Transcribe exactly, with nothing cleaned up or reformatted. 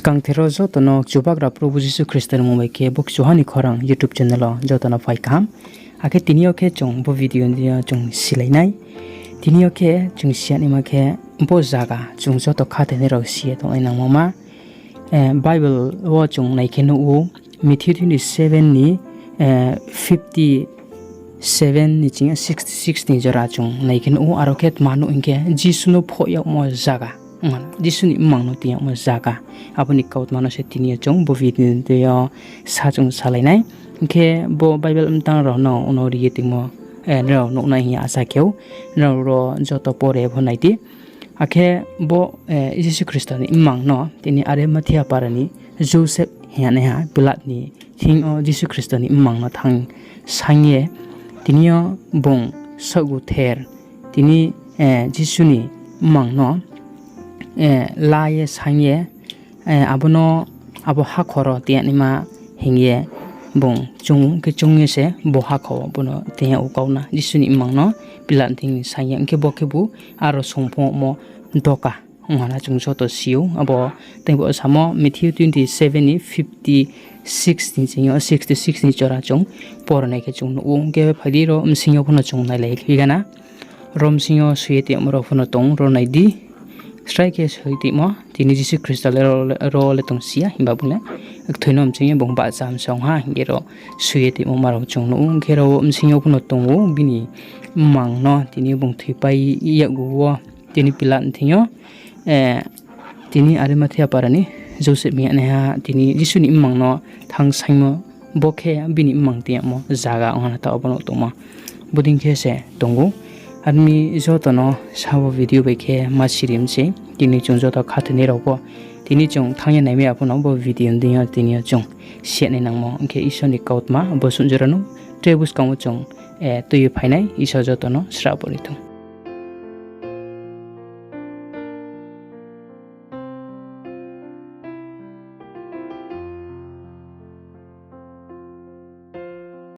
Kangther rao joto no Chubagra Probhu Jisu Khristo ni mmung bai khe bo Kchuha ni Khorang YouTube channel wo joto no phai kaham. Akhe tini yo khe chung bo video ni deing yo chung silai nai. Tini yo khe chung si ya naima khe bo zaga chung joto khathoinai rao si ye tongnai nangmo ma. Bible wo chung nai khe nuh ou, Matthew twenty seven ni fifty seven ni ching sixty six ni jora chung nai khe nuh ou, aro khe tma nuh hing khe Jisu no phoh yagmo zaga, Jisu ni mmang no tui yagmo zaga. Abo ni kautma no se tini yo chung bo video ni deing yo sa chung salai nai. Hing khe bo Bible mtang rao no uno ri ye tongmo, nrao nuh nai hing ye asa khe ou, nrao ro joto pore pho nai di. Akhe bo Jisu Khristo ni mmang no tini Arimathea para ni Joseph hing ye naiha Pilat ni thing yo Jisu Khristo ni mmang no thanng saing ye, tini yo bung saohguther, tini Jisu ni mmang no la ye saing ye, abo no abo hakhor wo tui yag naima hing ye bung chung khe chung ye se bo hakhor wo bo no tui yag ou kau na. Jisu ni mmang no Pilat ni thing ni saing ye, hing khe bo khebu aro songphongmo doka ong ha na chung joto si ou. Abo tei bo samo Matthew twenty seven ni fifty six ni ching yo sixty six ni jora chung pore nai khe chung nuh ou. Hing khe phai di, ro bsing yo pho no chung nailai phi gana. Ro bsing yo soi ye tongmo rao pho no tong, ro nai di. Srai khe soi tongmo, tini Jisu Khristo le ro le tong si ya, himba bung le kthoi no bsing ye bung bahcha msong ha hing ye ro soi ye tongmo ma rao chung nuh ou. Hing khe ro bsing yo pho no tong ou, bini mmang no tini bung thoipai yag ou, tini Pilat ni thing yo tini Arimathea para ni Joseph hing ye naiha tini Jisu ni mmang no thanng saingmo, bo khe bini mmang tui yagmo zaga ong ha na taoh abo no tongmo. Bodei khe se tong ou. Aro ni joto no sabo video bai khe ma sirim se, tini chung joto khathoinai rao pho, tini chung thanng ye naimai ya pho no bo video ni deing yo tini yo chung si ya nai nangmo. Hing khe Isor ni kautma bo suh jora no tre buskang wo chung tui ye phai nai. Isor joto no srabo ri thung.